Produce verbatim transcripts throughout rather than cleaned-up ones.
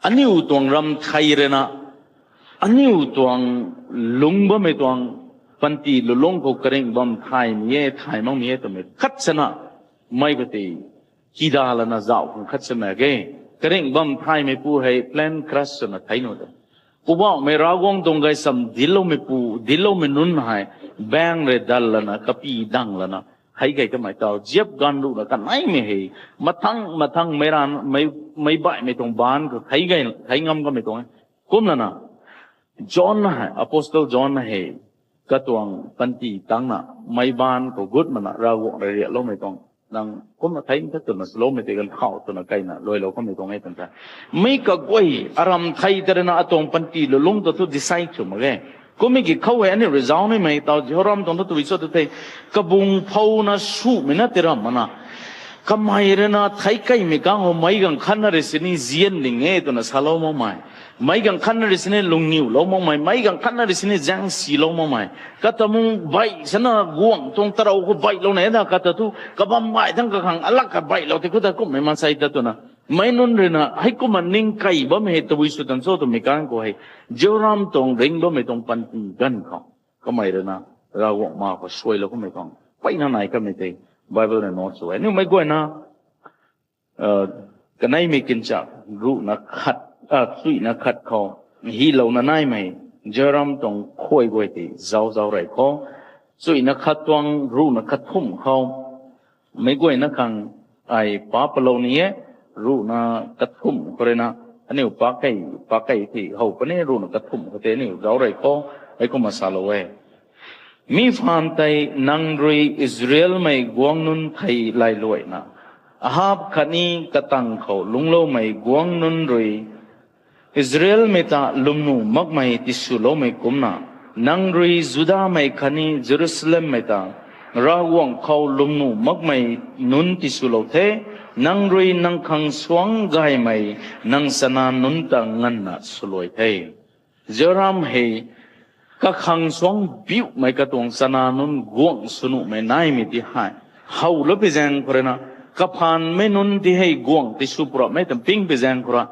aniu tuang ram thei rui na, aniu tuang lung bammei tuang panty lulung khou karingh bam thaymei e, thay makmei e twmei khat sana, mei khou tei kida lana zauh khang khat sana ge. Karingh bam thaymei pu hei plane crash swna thei nu de. Poubauhmei Ravguangc tuang gaysam dincloumei pu, dincloumei nunc hei, baeng rui dal lana, kapi dang lana, thei key kamei tau, ziap ganv ruhna kaneimei hei, mathang mathang meic ran, meic, meic baihmei tuang baanc khou thei key, thei ngam kamei tuang e. Kumlana, John hei, Apostle John hei, katuang panty tangna, meic baanc khou gut mana Ravguangc rui riakloumei tuang, nang kumna thei ntha twna swloumei tei ganv khou twna kaina luailou kamei tuang e twna the. Mi kaguay, aram thei tei rui na atuang panty lulung ta thu decide sw mak ge. Kummei ki khou hei aniu rui zauc nimei tau Jehoram tuang thu tabui cho tu the, kabung phouna sumei na tiram mana, kamei rui na thei keymei kang khou meic ganv khatna rui sini zian ding e twna salou makmei, meic ganv khatna rui sini lungniulou makmei, meic ganv khatna rui sini zaengsilou makmei, kata mung baih sana guangc tuang tarou khou baihlou na da, kata thu kabam baih thangc kakhang alak ka baihlou tei khou ta kummei maansei ta twna, meic nunc rui na heikumna ning key bammei hei tabui sw tan cho twmei kang khou hei, Jehoram tuang ringh bammei tuang panty ganv khou, kamei rui na Ravguangc ma khou suailou kamei tuang mpeyna nai kamei tei Bible rui note sw e. Aniu meic guayna, kaneimei kinchak ruhna khat, chuihna khat khou, hilouna naimei, Jehoram tuang khuay guay tei zauc zauc rey khou, chuihna khat tuang ruhna kathumh khou, meic guayna khang ai pa palou ni e, ruhna kathumh khou rui na, aniu pakey, pakey tei how puni, ruhna kathumh khou tei aniu zauc rey khou, heikumna salou e. Mi phaan tei nang rui Israelmei guangc nunc thei lailuaina, Ahab khatni katang khou lungcloumei guangc nunc rui Israelmei ta lwmnuh makmei tiswloumei kumcna, nang rui Judamei khatni Jerusalemmei ta Ravguangc khou lwmnuh makmei nunc tiswlou the. Nang rui nang khang suangc gaymei nang chana nunc ta nganvna swluai the. Jehoram hei kakhang suangc biuhmei katuang chana nunc guangc swnuhmei naimei ti hei, howlou pi zaeng khou rui na, kaphaanmei nunc ti hei guangc tisw purapmei tam ping pi zaeng khou rui,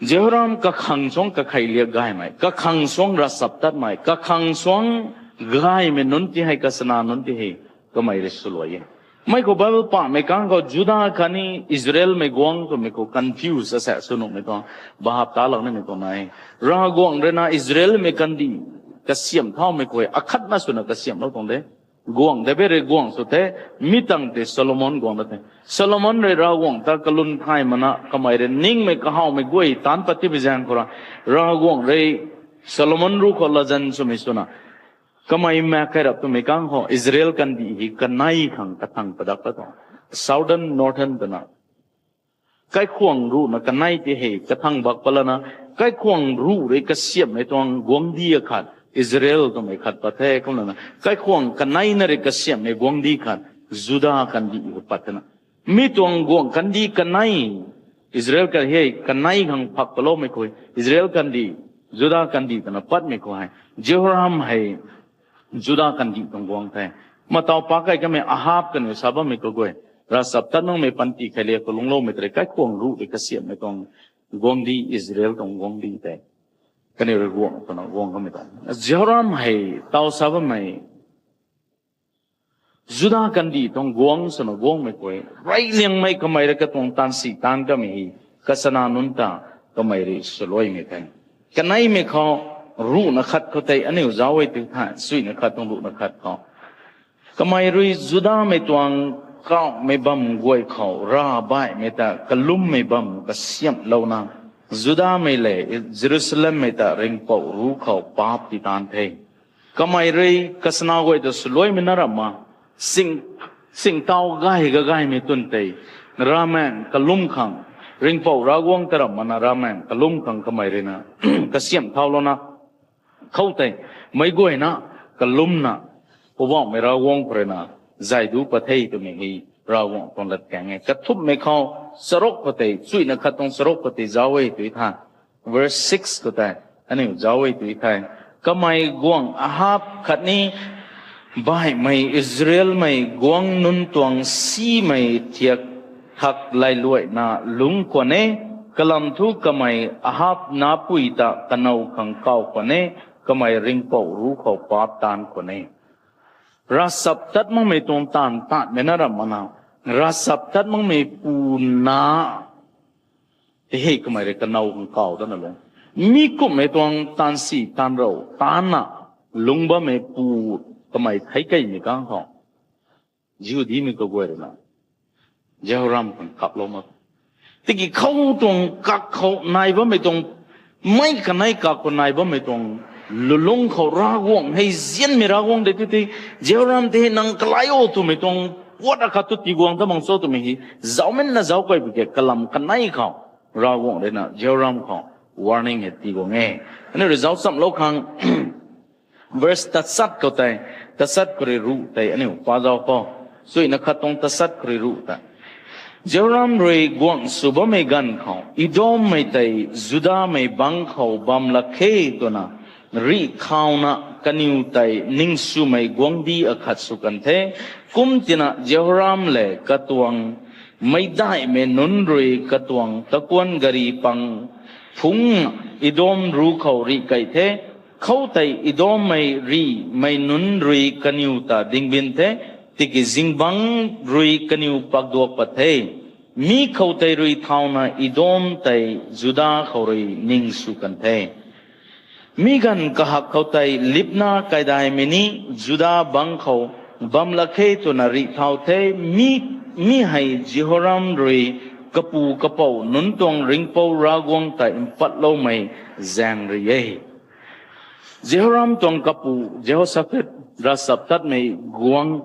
Jehoram kakhang suangc kakhei liak gaymei, kakhang suangc ravchaptatmei, kakhang suangc gaymei nunc ti hei, kachana nunc ti hei, kamei rui swluai e. Mei khou Bible pahmei kang khou Juda khatni Israelmei guangc twmei khou confuse asaekc sw nuhmei tuang, bahap ta lak nimei tuang nai. Ravguangc rui na Israelmei kandih kasiamh thaumei khou akhatna swna kasiamhlou tuang de. Guangc David rui guangc sw the, mi tangv tei Solomon guangc na the. Solomon rui Ravguangc ta kalum thay mana kamei rui ningmei kahawmei guay taanc pat ti pi zaeng khou rui, Ravguangc rui Solomon ruc khou latzan swmei swna, kamei maek kai rap twmei kang khou Israel kandih hei kanei khang kathang padak pat tuang, Southern, Northern twna. Kaikhwang ruhna kanei ti hei kathang bak patlana, kaikhwang ruh rui kasiamhmei tuang guangcdic akhat, Israel twmei khat pat the kumlana, kaikhwang kaneina rui kasiamhmei guangcdic khat, Juda kandih khou pat thena. Mi tuang guangc kandih kanei, Israel ka hei kanei khang phak paloumei khou, Israel kandih, Juda kandih twna patmei khou hei, Jehoram hei Juda kandih tuang guangc the. Matau pakey kamei Ahab kaniw sa bammei kaguay, ravchaptat makmei panty kheiliak khou lungcloumei tei rui kaikhwang ruh rui kasiamhmei tuang guangcdic, Israel tuang guangcdic tei kaniw rui guangc twna guang kamei tuang. Jehoram hei tau sa bammei Juda kandih tuang guangc swna guangmei khou, reyliangmei kamei rui katuang taanv si taanv kamei hei, kachana nunc ta kamei rui swluaimei the. Kaneimei khou, ruhna khat khou tei aniu zauc e tu the, chuihna khat tuang ruhna khat khou. Kamei rui Judamei tuang kauhmei bam guay khou ravbaihmei ta kalummei bam kasiamhlouna, Judamei lev Jerusalemmei ta ringhpouc ruc khou paap ti taanv the. Kamei rui kachana guay ta swluaimei na ramh ma, sing, singtau gay kagaymei twn tei, ravmaengc kalum khang, ringhpouc Ravguangc ta ramh mana ravmaengc kalum khang kamei rui na kasiamh thaulouna, khoutei, meic guayna, kalumna, Poubauhmei Ravguangc khou rui na zay duc pat the twmei hei Ravguangc tuang latkaeng e. Kathumhmei khou, charuk khou tei, chuihna khat tuang charuk khou tei zauc e tu the. Verse six khou tei, aniu zauc e tu the. Kamei guangc Ahab khatni baihmei Israelmei guangc nunc tuang simei thiak thak lailuaina lungc khwan e. Kalam thu kamei Ahab napui ta kanow khang kaw khwan e, kamei ringhpouc ruc khou paap taanv khwan e. Ravchaptat makmei tuang taanv taanvmei na ram mana, ravchaptat makmei pu na tei hei kamei rui kanow khang kaw dana lung. Mi kumhmei tuang taanv si taanv rou taanna lungc bammei pu kamei theic keymei kang khou, Jihudimei kaguay rui na Jehoram khang kaplou mak. Tiki khou tuang kak khou nai bammei tuang, mei kanei kak khou nai bammei tuang lulungc khou Ravguangc hei nzianmei Ravguangc de tu tei, Jehoram tei hei nang kalai o twmei tuang puat akhat tu tiguang ta mang cho twmei hei zaumenna zauc key pw ke kalam kanei khou Ravguangc rui na Jehoram khou warning hei tiguang e. Aniu rui zauc chamlou khang verse tachat khou tei, tachat khou rui ruh tei aniu pa zauc khou, suina khat tuang tachat khou rui ruh tei, Jehoram rui guangc sw bammei ganv khou Edommei tei Judamei bangc khou bam lak khe twna rih thauna kaniw tei ningswmei guangcdic akhat sw kan the. Kumtina Jehoram lev katuang meicdaihmei nunc rui katuang takuan gari pang phungc Edom ruc khou rih key the. Khoutei Edommei rihmei nunc rui kaniw ta dingbin the, tiki zingbangc rui kaniw pakduak pat the. Mi khoutei rui thauna Edom tei Juda khou rui ningsw kan the. Mi ganv kahak khoutei Libna kaidaimei ni Juda bangc khou bam lak khe twna rih thau the. Mi, mi hei Jehoram rui kapu kapouc nunc tuang ringhpouc Ravguangc ta mpatloumei zaeng rui e. Jehoram tuang kapu Jehoshaphat, ravchaptatmei guangc,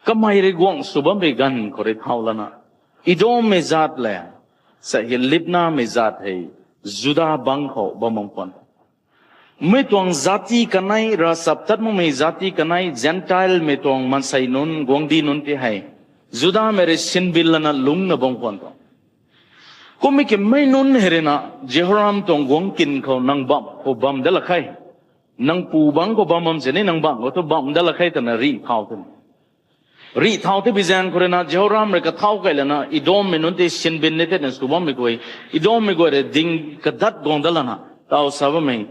kamei rui guangc sw bammei ganv khou rui thau lana Edommei zaat lev sa hei Libnamei zaat hei Juda bangc khou bam bam khwan. Mi tuang zati kanei, ravchaptat makmei zati kanei, Gentilemei tuang maansei nunc, guangcdic nunc ti hei Judamei rui sinbin lana lungcna bam khwan tuang. Kummei ki mei nunc hei rui na Jehoram tuang guangc kin khou nang bam khou bam dat lak khe, nang pu bangc khou bam bam sini nang bam khou thu bam dat lak khe twna rih thau the. Rih thau the bi zaeng khou rui na Jehoram rui kathau key lana Edommei nunc tei sinbin ni the na sw bammei guay, Edommei guay rui ding kadat guang dat lana taw sa bammei,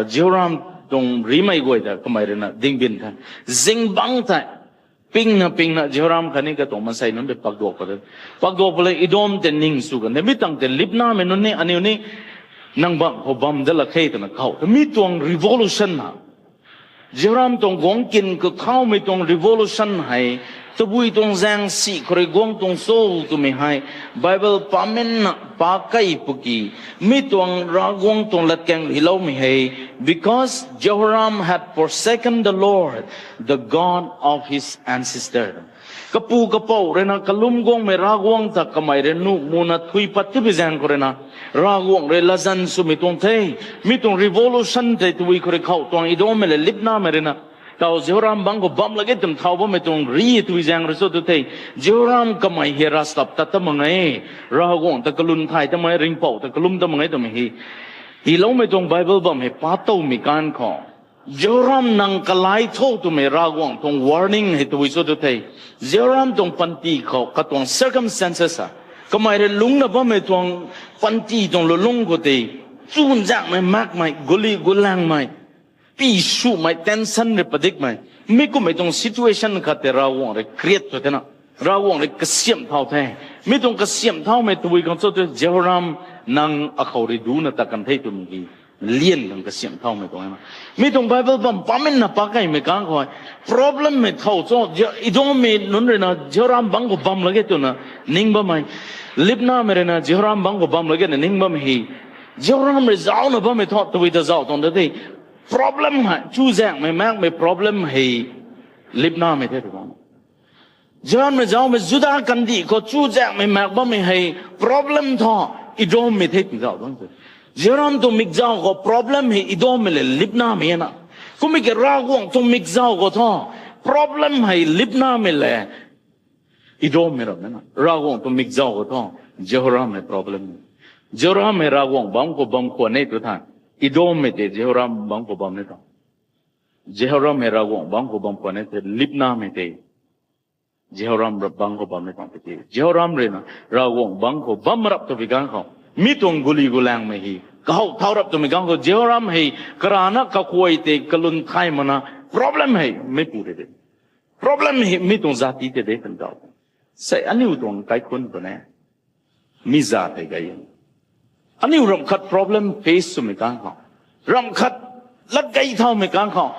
Jehoram tuang rihmei guay ta kamei rui na dingbin the. Zingbangc tei pingna pingna Jehoram khatni katuang maansei nunc tei pakduak pat the. Pakduak pat le Edom tei ningsw kan the. Mi tangv tei Libnamei nunc ni aniu ni nang bam khou bam dat lak khe twna kaw the. Mi tuang revolution na Jehoram tuang guangc kin khou thaumei tuang revolution hei tabui tuang zaeng si khou rui guang tuang cho twmei hei Bible paminna pa key pw ki, mi tuang Ravguangc tuang latkaeng hyloumei hei, because Jehoram had forsaken the Lord, the God of his ancestor. Kapu kapouc rui na kalum guangmei Ravguangc ta kamei rui nuh muna thui pat ti bi zaeng khou rui na Ravguangc rui latzan swmei tuang the. Mi tuang revolution tei tabui khou rui khou tuang Edommei le Libnamei rui na taw Jehoram bangc khou bam lak e twna thau bammei tuang rih tui zaeng rui cho tu the. Jehoram kamei hei ravchaptat ta mak e, Ravguangc ta kalum thay ta mak e, ringhpouc ta kalum ta mak e twmei hei hyloumei tuang Bible bam hei pa towmei kan khou Jehoram nang kalai tho twmei Ravguangc tuang warning hei tabui cho tu the. Jehoram tuang panty khou katuang circumstances a, kamei rui lungcna bammei tuang panty tuang lulungc khou tei chuzaenghmei makmei, guli gulangmei, pi sumei, tension rui padikmei, mi kummei tuang situation khat tei Ravguangc rui create tho the na, Ravguangc rui kasiamh thau the. Mi tuang kasiamh thaumei tabui khang cho tu Jehoram nang akhou rui duna ta kan the twmei ki lian khang kasiamh thaumei tuang e na. Mi tuang Bible bam paminna pa keymei kang khou problem mei thau cho, Edommei nunc rui na Jehoram bangc khou bam lak e twna ning bammei, Libnamei rui na Jehoram bangc khou bam lak e na ning bammei hei, Jehoram rui zaucna bammei thu tabui ta zauc tuang da the. Problem hei chuzaenghmei makmei problem hei Libnamei the tu bam. Jehoram rui zaucmei Juda kandih khou chuzaenghmei mak bammei hei problem thu Edommei the ti zauc tuang the. Jehoram tuang mikzauc khou problem hei Edommei le Libnamei na. Kummei ki Ravguangc tuang mikzauc khou thu problem hei Libnamei le Edommei ram na. Ravguangc tuang mikzauc khou thu Jehoram hei problem. Jehoram hei Ravguangc bangc khou bam khwan e tu tha, Edommei tei Jehoram bangc khou bam ni ta. Jehoram hei Ravguangc bangc khou bam khwan e the, Libnamei tei Jehoram rap bangc khou bammei tuang tiki, Jehoram rui na Ravguangc bangc khou bam rap twmei ganv khou, mi tuang guli gulaengmei hei kahow thau rap twmei ganv khou, Jehoram hei karana kakuay tei kalun thay makna, problem hei meipu tei de, problem hei mi tuang zat ti tei de kan kau. Sei aniu tuang kaikhunc khou ne, mi zat hei gay e. Aniu ramh khat problem face swmei ganv khou, ramh khat lat gay thaumei ganv khou,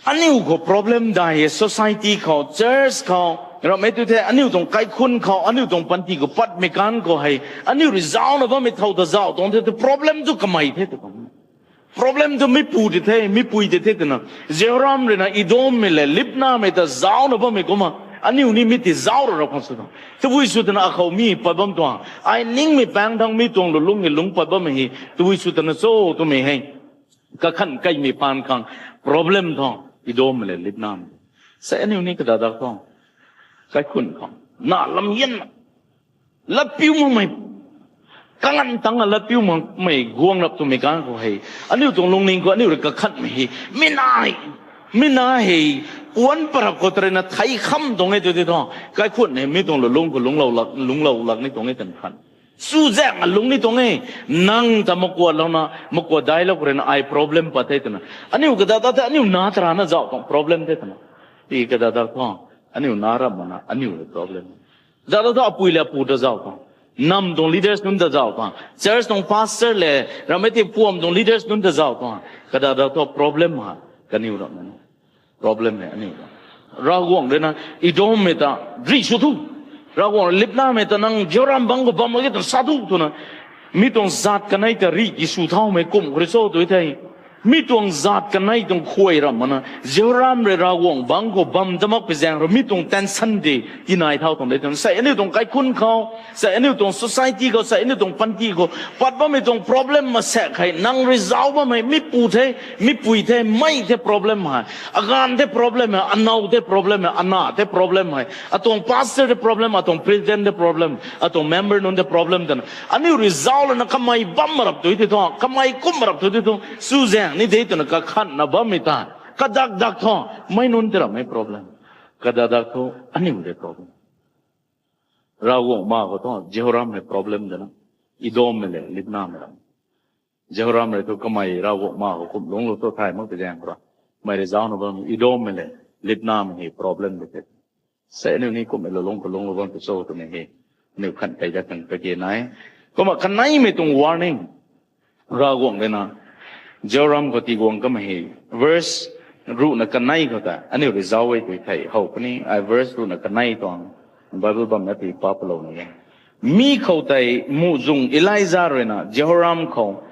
aniu khou problem dai e, society khou, church khou, ramhmei tu the, aniu tuang kaikhunc khou, aniu tuang panty khou patmei ganv khou hei, aniu rui zaucna bammei thow ta zauc tuang the, tu problem tu kamei the tu tuang. Problem tu mipu tei the, mipui tei the twna, Jehoram rui na Edommei le Libnamei ta zaucna bammei kumna, aniu ni mi ti zauc ra ra khang sw tuang. Tabui sw twna akhou mi pat bam tuang. Ai ningmei paeng thang mi tuang lulungmei lung pat bammei hei, tabui sw twna cho twmei hei, kakhan kaimei paan khang problem tuang, Edommei le Libnamei. Sei aniu ni kadadak tuang, kaikhunc khou na lam hian latpiu makmei, kangan tangna latpiu makmei guang rap twmei ganv khou hei, aniu tuang lungning khou aniu rui kakhanmei hei, mi na hei, mi na hei, puan parap khou tarina thei kham tuang e tu ti thu, kaikhunc hei mi tuang lulung khou lungclou lak, lungclou lak ni tuang e kan khan. Chuzaenghna lung ni tuang e, nang ta makuatlouna, makuat dailou khou rui na ai problem pat the twna. Aniu kadadak the, aniu na tarana zauc tuang problem the twna. Ti kadadak thu, aniu na rap makna, aniu rui problem. Dadak thu apui le apu ta zauc tuang. Nam tuang leaders nunc ta zauc tuang. Church tuang pastor le, ramhmei ti puam tuang leaders nunc ta zauc tuang. Kadadak thu problem ha, kaniw rap na. Problem hei aniu rap. Ravguangc rui na, Edommei ta, rih sw thu. Ravguangc rui Libnamei ta nang Jehoram bangc khou bam mak ge twna sa thu twna. Mi tuang zat kanei ta rih ti sw thaumei kum khou rui cho tu thei. Mi tuang zat kanei tuang khuay ramh makna, Jehoram rui Ravguangc bangc khou bam ta mak pui zaeng rui mi tuang tension tei tinai thau tuang de twna. Sei aniu tuang kaikhunc khou, sei aniu tuang society khou, sei aniu tuang panty khou pat bammei tuang problem masaek hei, nang rui zauc bammei, mipu the, mipui the, mei the problem hei, aganv the problem hei, anow the problem hei, ana the problem hei, atuang pastor the problem, atuang president the problem, atuang member nunc the problem twna. Aniu rui zauc lana kamei bam rap tu ti thu, kamei kum rap tu ti thu, chuzaeng ni de twna kakhanna bammei ta. Kadakdak thu, mei nunc tei ramhmei problem. Kadakdak thu, aniu de problem. Ravguangc ma khou thu, Jehoram hei problem de na. Edommei le, Libnamei ram. Jehoram rui thu kamei Ravguangc ma khou kum lungclou tu thay mak pui zaeng khou ra. Mei rui zaucna bam, Edommei le, Libnamei hei problem de the. Sei aniu ni kummei lulung khou lungclou bam tu cho twmei hei, aniu khan kei dat khang kage nai. Kumna kaneimei tuang warning, Ravguangc rui na, Jehoram khou tiguang kamei hei, verse ruhna kanei khou ta, aniu rui zauc e tu thei, how puni, ai verse ruhna kanei tuang, Bible bam na ti pa palou na e. Mi khou tei muhzwng Elija rui na, Jehoram khou,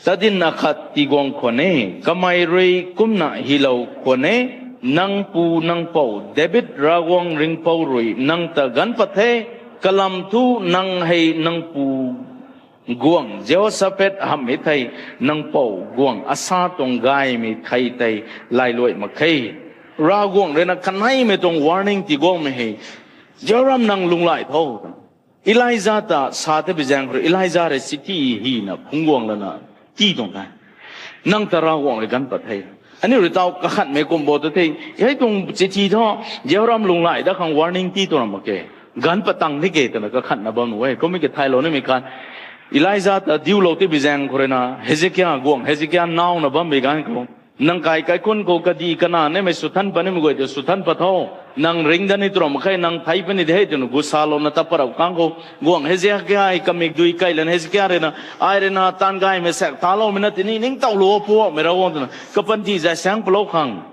tadinna khat tiguang khwan e, kamei rui kumna hylou khwan e, nang pu nang pou, David Ravguangc ringhpouc rui nang ta ganv pat the, kalam thu nang hei nang pu guangc Jehosaphat hamh e thei, nang pou guangc Asa tuang gaymei thei tei lailuai mak khe. Ravguangc rui na kaneimei tuang warning tiguangmei hei, Jehoram nang lunghlaic tho. Elija ta sa the pui zaeng khou rui, Elija rui chithi hina phungc guang lana, ti tuang the. Nang ta Ravguangc rui ganv pat the. Aniu rui tau kakhanmei kum bo tu the, hei tuang chithi thu, Jehoram lunghlaic dat khang warning ti tuang ram mak khe. Ganv pat tang ni khe twna kakhanna bam nu e, kummei kathaylou nimei khan. Elija ta diulou ti pui zaeng khou rui na, Hezekia, guangc Hezekia nauna bammei ganv khou, nang kai kaikhunc khou kadih kana nimei swthan pat nimei guay ta swthan pat tho. Nang ringc dat ni tw ram mak khe, nang thei puni de hei twna gu salouna tat pat rap kang khou, guangc Hezekia hei kamikdui kai lana Hezekia rui na, ai rui na taanv gaymei saek taloumei na tini ningtowlou puakmei Ravguangc twna, kapanty zay saeng palou khang.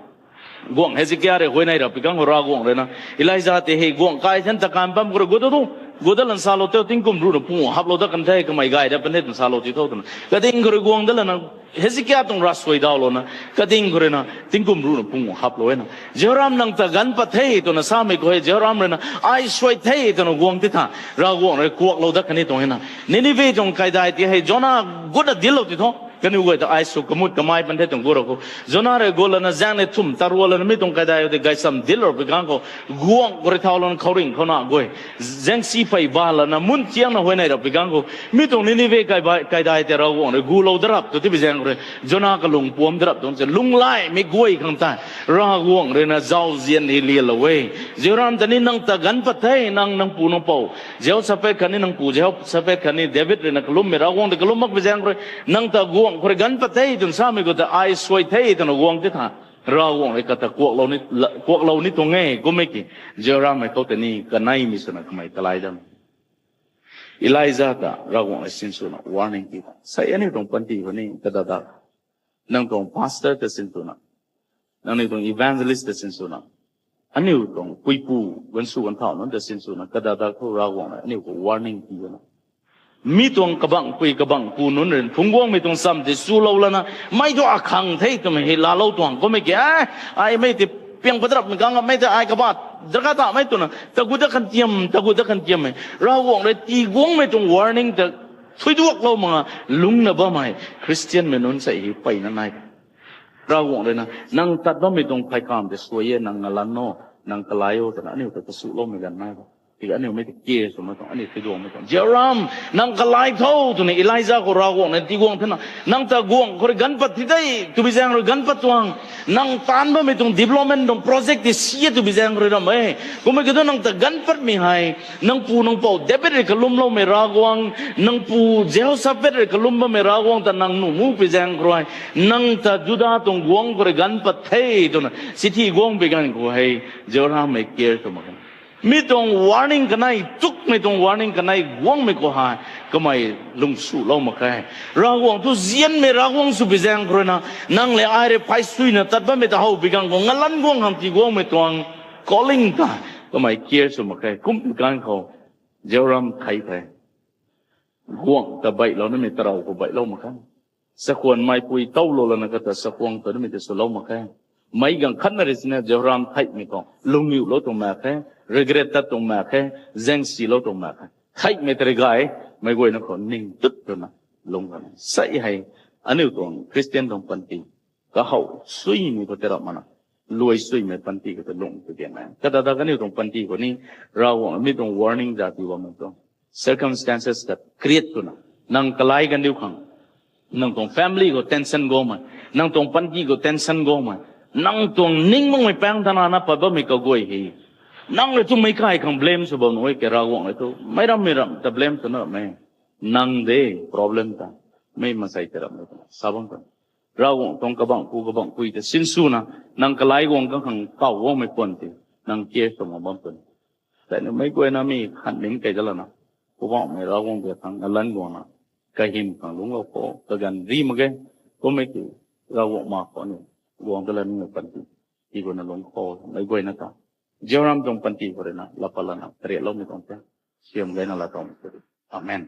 Guangc Hezekia rui huayney rap pui kang khou Ravguangc rui na, Elija tei hei guangc kai than ta kan bam khou rui gu dat tu, gu dat lan salou tei tingkum ruhna pung haplou dat kan the, kamei gay dat pan the twna salou ti tho twna. Kading khou rui guang dat lana, Hezekia tuang ravsuai dawlouna, kading khou rui na, tingkum ruhna pung haplou e na. Jehoram nang ta ganv pat the twna samei khou hei, Jehoram rui na, ai suai the twna guang ti tha, Ravguangc rui kuaklou dat kan e tuang e na. Ninive tuang kaidai ti hei, Jona gutna dillou ti tho. Kaniw guay ta ai sw kamut kamei pan the tuang gu ra khou. Jona rui gu lana zaeng ni thum ta rua lana mi tuang kaidai tei gaysam dil ra pi kang khou. Guangc khou rui thau lana khouringh khou na guay. Zaengsi phey ba lana mun thiangna huayney ra pi kang khou. Mi tuang Ninive kai ba, kaidai tei Ravguangc rui gulou darap tu ti pi zaeng khou rui. Jona kalung puam darap tuang se lunglaimei guay khang tei. Ravguangc rui na zauzian hei lialou e. Jehoram ta ni nang ta ganv pat the, nang, nang pu nang pou. Jehoshaphat khatni nang pu Jehoshaphat khatni David rui na kalummei Ravguangc tei kalum mak pi zaeng khou rui. Nang ta guangc khou rui ganv pat the twna samei khou ta ai suai the twna guang ti tha. Ravguangc rui kata kuaklou ni, la-, kuaklou ni tuang e, kummei ki. Jehoram mei khou tei ni kaneimei swna kamei kalai dam. Elija ta Ravguangc rui sinswna warning ti ta. Sei aniu tuang panty khou ni kadada. Nang tuang pastor ta sinswna. Nangniw tuang evangelist ta sinswna. Aniu tuang puipu gansu ganthau nunc ta sinswna. Kadada khou Ravguangc rui aniu khou warning ti na. Mi tuang kabangpui kabangpu nunc rui phungc guangmei tuang cham tei swlou lana. Mei thu akhang the twmei hei laalou tuang kummei ki, ai, ai mei tei piang padrapmei kang mei tei ai kaba darkar tamei twna. Tagut dat kan tiam, tagut dat kan tiam e. Ravguangc rui tii guangmei tuang warning ta thuiduaklou mak nga lungna bammei Christianmei nunc sei hei peyna nai. Ravguangc rui na, nang tat bammei tuang pheykamv tei suai e, nang ngalan o, nang kalai o twna aniu ta kasuloumei ganv nai. Tiki aniu mei tei care swmei tuang, aniu tei duangmei tuang. Jehoram, nang kalai tho twna Elija khou Ravguangc na tiguang thena. Nang ta guangc khou rui ganv pat ti tei, twbi zaeng rui ganv pat tuang. Nang taanv bammei tuang development tuang project tei si e twbi zaeng rui ram e. Kummei kiu thu nang ta ganv patmei hei. Nang pu nang pou David rui kalumloumei Ravguangc, nang pu Jehoshaphat rui kalum bammei Ravguangc ta nang nuh mu pi zaeng khou rui. Nang ta Juda tuang guangc khou rui ganv pat the twna. Sithi guang pi ganv khou hei, Jehoram mei care tw mak khe. Mi tuang warning kanei, tukmei tuang warning kanei guangmei khou hei, kamei lungsulou mak khe. Ravguangc thu zianmei Ravguangc sw pi zaeng khou rui na, nang le ai rui phey suina tat bammei ta how pi ganv khou, ngalan guang khang tii guangmei tuang calling ta, kamei care sw mak khe. Kum pi ganv khou, Jehoram thei the. Guangc ta baihlou namei tarou khou baihlou mak khe. Sakhwan meipui towlou lana kata sakhwang ta namei ta swlou mak khe. Meic gaanv khatna rui sina Jehoram theihmei khou lungiulou tuang mak khe, regret tat tuang mak khe, zaengsilou tuang mak khe. Theihmei ta rui gay, meic guayna khou ning tut twna lung kan. Sei hei, aniu tuang Christian tuang panty kahow suimei khou tei rap mana, luai suimei panty khou tei lung tu dian e. Kadada kaniw tuang panty khou ni, Ravguangc mi tuang warning za ti bammei tuang circumstances ta create twna, nang kalai gandiu khang, nang tuang family khou tension guangmei, nang tuang panty khou tension guangmei, nang tuang ning makmei paeng tana na pat bammei kaguay hei. Nang rui tu meic kai khang blame sw bam nuh e ke Ravguangc rui tu, meic rammei ram ta blame twna ram e. Nang de problem ta, mei mansei tei ram e twna sa bam twna. Ravguangc tuang kabangpu kabangpui ta sinswna, nang kalai guang kang khang kaw guangmei puan tei, nang care sw mak bam twna. Tei ni meic guayna mi khan ning kei da lana, Poubauhmei Ravguangc ta khang ngalan guangna, kahym khang lungclou khou kaganv ri mak ge. Kummei ki Ravguangc ma khou ni guang ta la nimei panty, ti guayna lungc khou meic guayna ta, Jehoram tuang panty khou rui na laa pat lana kariatloumei tuang the. Siam gayna laa tuang the. Amen.